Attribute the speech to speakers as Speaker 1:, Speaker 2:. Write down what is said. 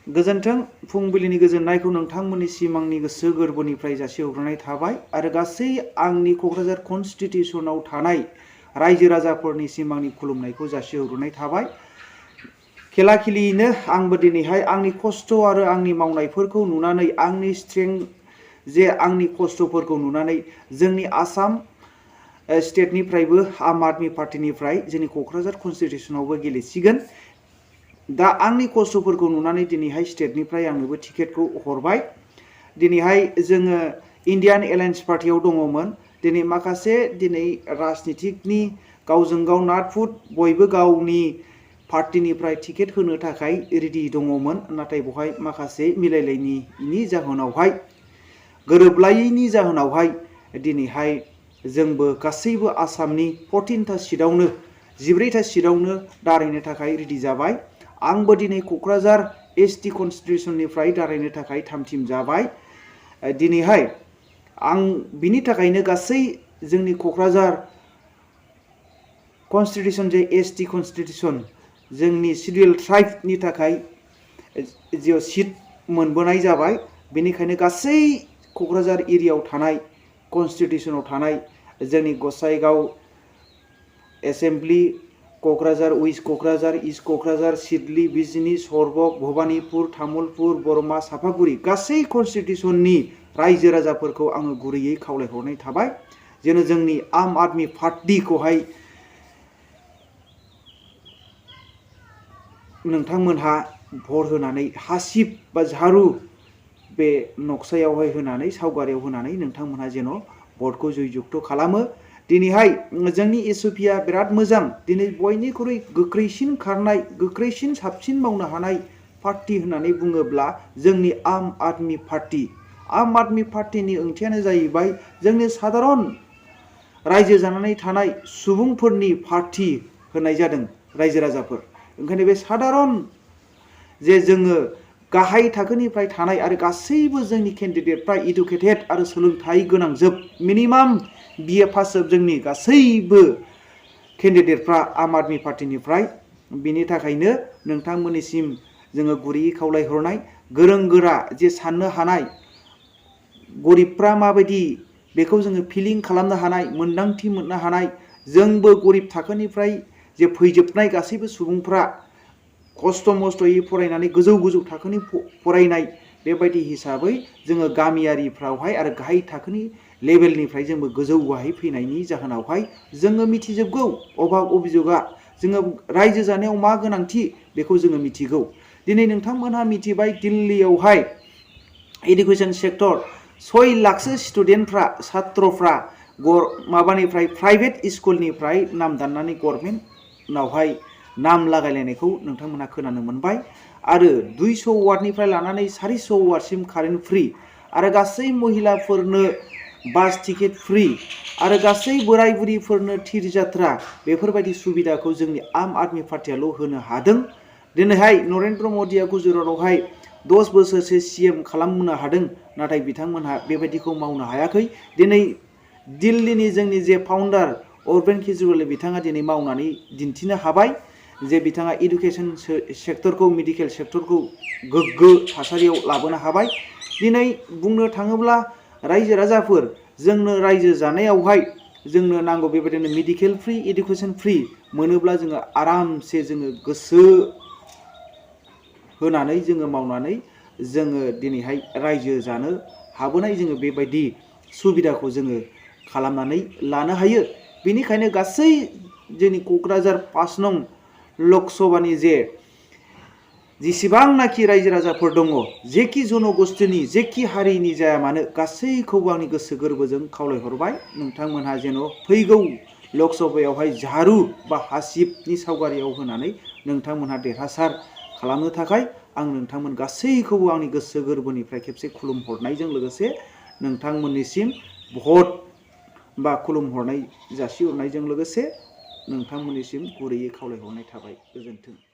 Speaker 1: गोजोन्थों फुंबिलिनि गोजोननायखौ नोंथांमोननि सिमांनि गोसो गोरबोनिफ्राय जासिहरनाय थाबाय आरो गासै आंनि क'क्राझार कनस्टिटिउसनाव थानाय रायजो राजाफोरनि सिमांनि खुलुमनायखौ जासिहरनाय थाबाय। खेला खेलियैनो आंबो दिनैहाय आंनि खस्थ' आरो आंनि मावनायफोरखौ नुनानै आंनि स्ट्रेंथ जे आंनि खस्थ'फोरखौ नुनानै जोंनि आसाम स्टेटनिफ्रायबो आम आदमि पार्टिनिफ्राय जोंनि क'क्राझार कनस्टिटिउसनावबो गेलेसिगोन। दा आंनि खस्थ'फोरखौ नुनानै दिनैहाय स्टेटनिफ्राय आंनोबो टिकेटखौ हरबाय। दिनैहाय जोङो इन्डियान एलायन्स पार्टियाव दङमोन। दिनै माखासे राजनितिकनि गावजों गाव नाटफुट बयबो गावनि पार्टिनिफ्राय टिकेट होनो थाखाय रेडि दङमोन, नाथाय बेवहाय माखासे मिलायलायैनि जाहोनावहाय गोरोबलायैनि जाहोनावहाय दिनैहाय जोंबो गासैबो आसामनि 14टा सिटआवनो 14टा सिटआवनो दारायनो थाखाय रेडि जाबाय। आंबो दिनै क'क्राझार एसटि कनस्टिटिउसननिफ्राय दारायनो थाखाय थामथिम जाबाय। दिनैहाय आं बिनि थाखायनो गासै जोंनि क'क्राझार कनस्टिटिउसन जे एसटि कनस्टिटिउसन जोंनि सिडिउल ट्राइबनि थाखाय जे सिट मोनबोनाय जाबाय। बेनिखायनो गासै क'क्राझार एरियायाव थानाय कनस्टिटिउसनाव थानाय जोंनि Gossaigaon assembly, Kokrajhar West Kokrajhar, East Kokrajhar, Sidli, Bijni, Sorbhog, Bhabanipur, Tamulpur, Barama, Chapaguri गासै कनस्टिटिउसननि रायजो राजाफोरखौ आङो गुरैयै खावलायहरनाय थाबाय जेन' जोंनि आम आदमि पार्टिखौहाय नोंथांमोनहा भट होनानै हासिब बा झारु बे नक्सायावहाय होनानै सावगारियाव होनानै नोंथांमोनहा जेन' भटखौ जयजुक्त खालामो। दिनैहाय जोंनि एसपिया बिराद मोजां। दिनै बयनिख्रुइ गोख्रैसिन खारनाय, गोख्रैसिन साबसिन मावनो हानाय पार्टी होननानै बुङोब्ला जोंनि आम आदमि पार्टी। आम आदमि पार्टीनि ओंथियानो जाहैबाय जोंनि साधारन रायजो जानानै थानाय सुबुंफोरनि पार्टी होनाय जादों रायजो राजाफोर। ओंखायनो बे साधारन जे जोङो गाहाय थाखोनिफ्राय थानाय आरो गासैबो जोंनि केन्डिडेटफ्रा इडुकेटेड आरो सोलोंथाइ गोनांजोब, मिनिमाम BA पास जोब जोंनि गासैबो केन्डिडेटफ्रा आम आदमि पार्टीनिफ्राय। बिनि थाखायनो नोंथांमोननिसिम जोङो गुरैयै खावलायहरनाय, गोरों गोरा जे साननो हानाय, गरिबफ्रा माबायदि बेखौ जोङो फिलिं खालामनो हानाय, मोन्दांथि मोननो हानाय, जोंबो गरिब थाखोनिफ्राय जे फैजोबनाय गासैबो सुबुंफ्रा खस्थ' मस्थ'यै फरायनानै गोजौ गोजौ थाखोनि फरायनाय, बेबायदि हिसाबै जोङो गामियारिफ्रावहाय आरो गाहाय थाखोनि लेभेलनिफ्राय जोंबो गोजौ गाहाय फैनायनि जाहोनावहाय जोङो मिथिजोबगौ अभाब अभियोगआ जोङो रायजो जानायाव मा गोनांथि बेखौ जोङो मिथिगौ। दिनै नोंथांमोनहा मिथिबाय दिल्लीयावहाय इडुकेसन सेक्टर 6 लाखसो स्टुडेन्टफ्रा छात्रफ्रा माबानिफ्राय प्राइभेट स्कुलनिफ्राय नाम दाननानै गभर्नमेन्टनावहाय नाम लागायलायनायखौ नोंथांमोनहा खोनानो मोनबाय। आरो 200 वाटनिफ्राय लानानै 400 वाटसिम कारेन्ट फ्रि आरो गासै महिलाफोरनो बास टिकेट फ्रि आरो गासै बोराय बुरिफोरनो थिरजात्रा बेफोरबायदि सुबिदाखौ जोंनि आम आदमि पार्टियाल' होनो हादों। दिनैहाय नरेन्द्र मदिया गुजरातआवहाय 10 बोसोरसो CM खालामनो हादों, नाथाय बिथांमोनहा बेबायदिखौ मावनो हायाखै। दिनै दिल्लीनि जोंनि जे फाउन्डार अरविन्द केजरिवाल बिथाङा दिनै मावनानै दिन्थिनो हाबाय जे बिथाङा इडुकेसन सेक्टरखौ, मेडिकेल सेक्टरखौ गोग्गो थासारियाव लाबोनो हाबाय। दिनै बुंनो थाङोब्ला रायजो राजाफोर जोंनो रायजो जानायावहाय जोंनो नांगौ बेबायदिनो मेडिकेल फ्रि, इडुकेसन फ्रि मोनोब्ला जोङो आरामसे जोङो गोसो होनानै जोङो मावनानै जोङो दिनैहाय रायजो जानो हाबोनाय जोङो बेबायदि सुबिदाखौ जोङो खालामनानै लानो हायो। बेनिखायनो गासै जोंनि क'क्राझार 5 नं लक सभानि जेसेबांनाखि रायजो राजाफोर दङ, जेखि जनगोष्ठीनि जेखि हारिनि जाया मानो गासैखौबो आंनि गोसो गोरबोजों खावलायहरबाय नोंथांमोनहा जेन' फैगौ लक सभायावहाय झारु बा हासिबनि सावगारियाव होनानै नोंथांमोनहा देरहासार खालामनो थाखाय आं नोंथांमोन गासैखौबो आंनि गोसो गोरबोनिफ्राय खेबसे खुलुमहरनायजों लोगोसे नोंथांमोननिसिम भट बा खुलुमहरनाय जासिहरनायजों लोगोसे नोंथांमोननिसिम गुरैयै खावलायहरनाय थाबाय। गोजोन्थों।